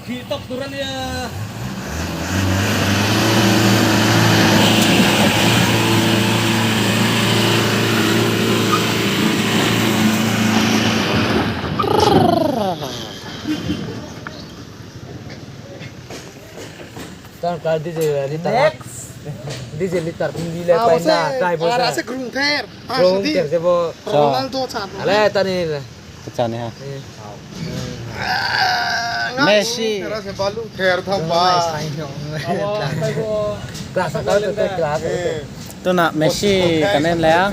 Khi tawp tur a nia. Messi. Tunah Messi kan en leh a.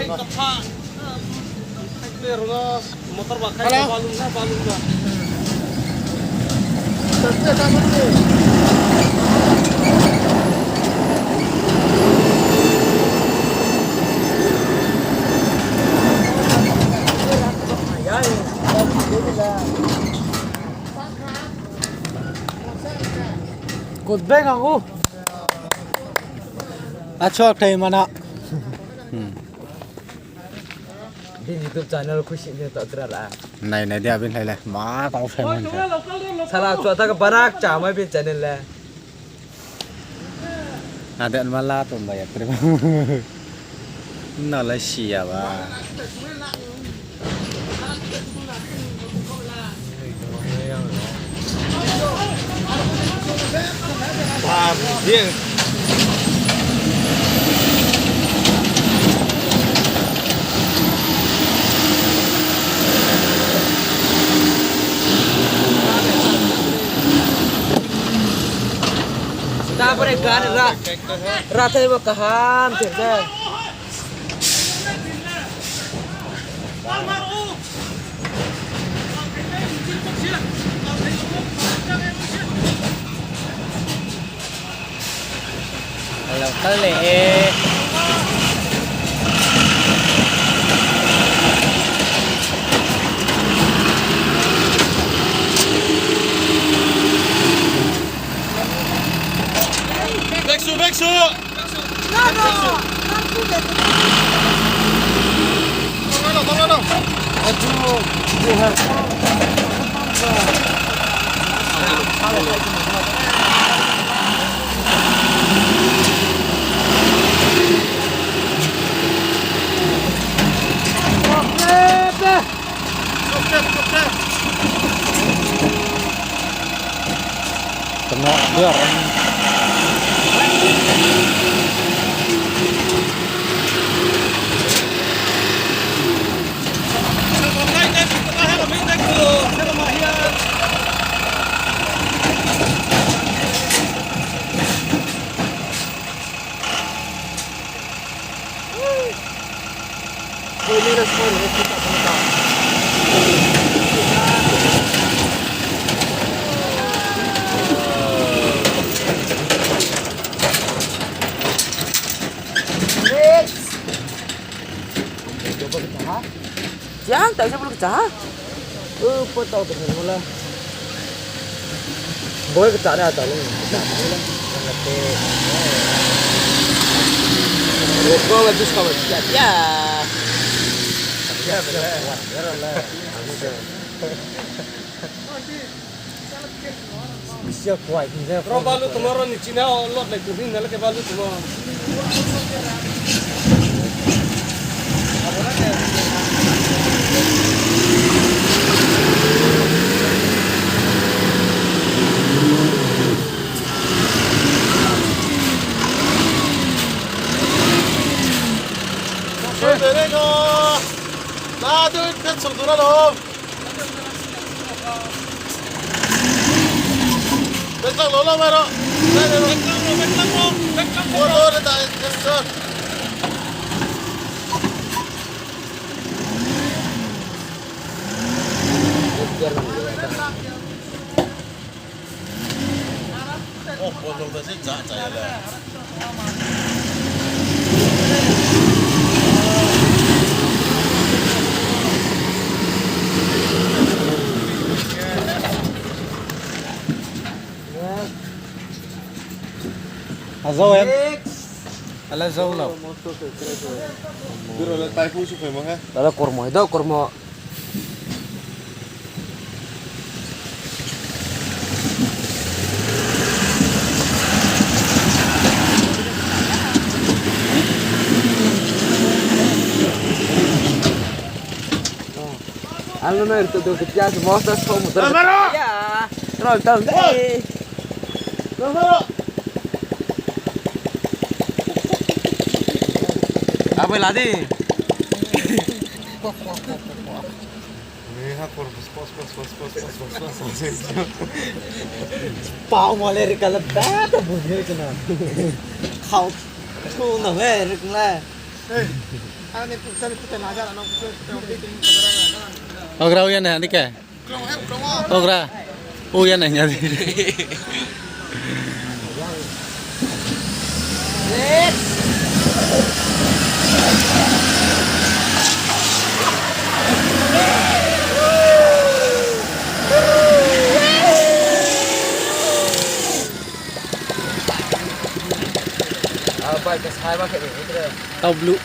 Kut beng ang u. A chhuak thei man a. Bin YouTube channel khushi ne to tra la. Nei nei dia bin hlei le ma tao thei man. Sala chua ta ka barak cha mai bin channel le. A den ma la tum ba ya tri. Na la sia ba. Tapore gan ra ra thai bo kaham thir de. Lo kal leh e. Kena biar. Jangan tak usah perlu kecah. Apa tahu tu mula. Boleh kecah ni atau lu? Kecah ni lah. Ngerti. Rokok bagus kau kecah. Ya. Ya betul. Balu tomorrow ni China lot like to win nalake balu tomorrow. A zo em? A la zo lo. Ala kawr mawi deuh kawr maw. Ogra uyan na dike. Ogra. Uyan na nya. Tao blue.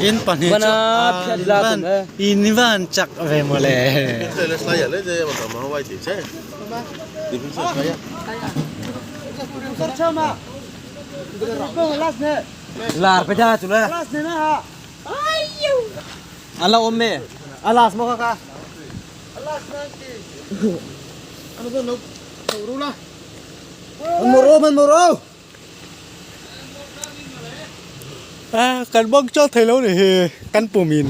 In pahnih chu in van chak ve mawle. Lar pe da chu le. Ala awm me. Alas maw kaka. Moro man moro. A kan bawk chawt thei lo ni hi kan pum in.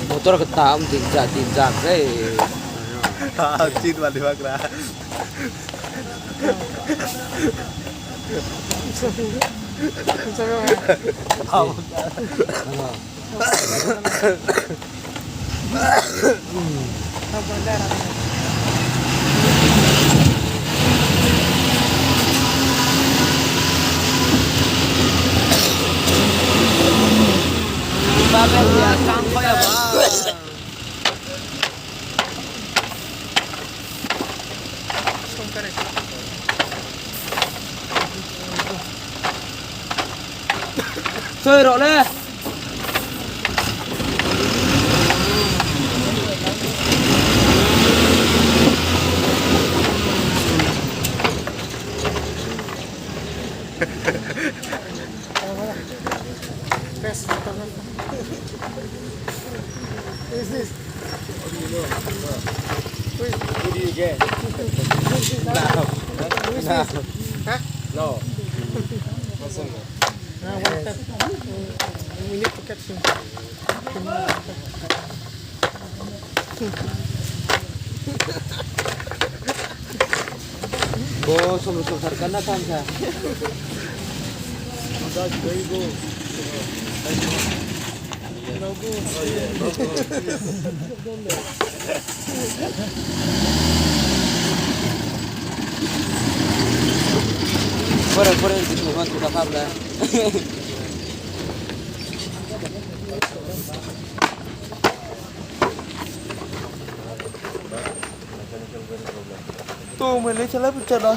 Motor ketam jinjak jinjak deh. Chơi rồi đấy. Bo sum sum sarkar na tham sa. Fuera, fuera del tipo, tu cafabla. Tu mình lấy cho lớp cho đó.